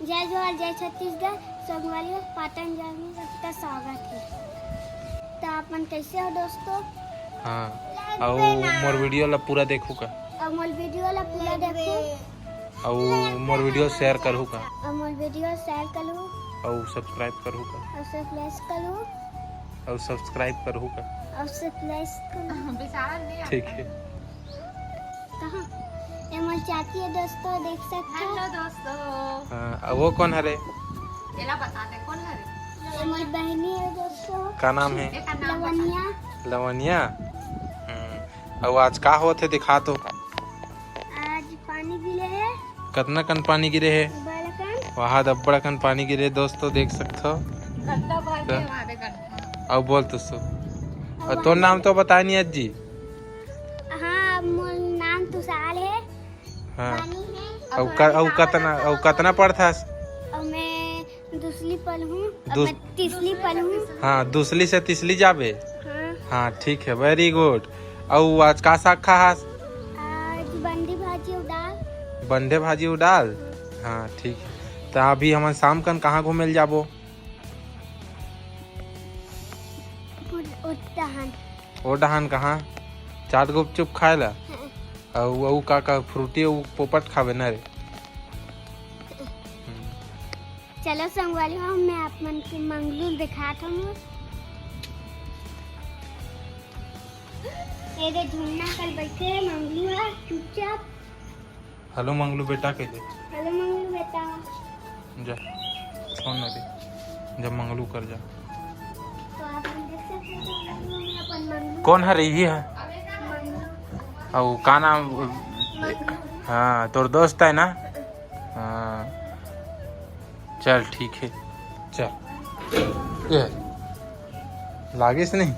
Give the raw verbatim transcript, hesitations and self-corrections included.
जय जोहार, जय छत्तीसगढ़। संगवारी हो, पाटन जर्नी सबका स्वागत है। तो आप मन कैसे हो दोस्तों? हाँ, अउ मोर वीडियो ला पूरा देखू का? अउ मोर वीडियो ला पूरा देखू। अउ मोर वीडियो शेयर करहू का? अउ मोर वीडियो शेयर करहू। अउ सब्सक्राइब करहू का? अउ सब्सक्राइब करहू। अउ सब्सक्राइब करहू का? अउ सब्सक्राइब करहू। बेचारा नहीं ठीक आता है। कहाँ? ये मोर चाची है दोस्तों, देख सकते हो। हेलो दोस्तों। हाँ, अब वो कौन हरे? एला बता दे, कौन हरे? ये मोर बहनी है दोस्तों। का नाम है? एकर नाम बता। लवनिया। लवनिया? हम्म। अउ आज का होत हे, दिखा तो। आज पानी गिरे हे। कतना कन पानी गिरे हे? बड़कन। वहाँ अब्बड़ अकन पानी गिरे हे दोस्तों, देख सकथो। गड्ढा भर के तो हमारे गड्ढा। अउ बोल तो सो। अउ तोर नाम तो बताए नहीं अज्जी। हाँ, मोर नाम तुषार है। हाँ। पानी है। अउ क-, अउ कतना, अउ कतना पढ़थस? अउ मैं दूसरी पढ़हूँ, अब दूस-, मैं तीसरी पढ़हूँ। हाँ, दूसरी से तीसरी जाबे। हाँ। हाँ, ठीक है, very good। अउ आज का साग खाहास? आज बंडी भाजी अउ दाल। बंडे भाजी अउ दाल? हाँ, ठीक है। त अभी हमन शाम कन कहाँ घूमे ल जाबो? उत-, उत्तहन। ओ डहान कहाँ? चाट गुपचुप खाए ला? हाँ। अउ, अउ का का फ्रूटी अउ पोपट खाबे ना रे? हम्म। चलो संगवारी हो, मैं आप मन के मंगलू दिखात हूँ। ये दे झुन्ना कल बैठे मंगलू है चुपचाप। हेलो मंगलू बेटा कह दे। हेलो मंगलू बेटा। जा, फोन ना दे। जा मंगलू कर जा। तो आप हम देख सकते हैं कि मंगलू में अपन मंगलू कौन है रे? ये है? मंगलू। अउ का नाम? मंगलू। हाँ, तोर दोस्त है ना? हाँ, चल ठीक है, चल। ये लागिस नहीं?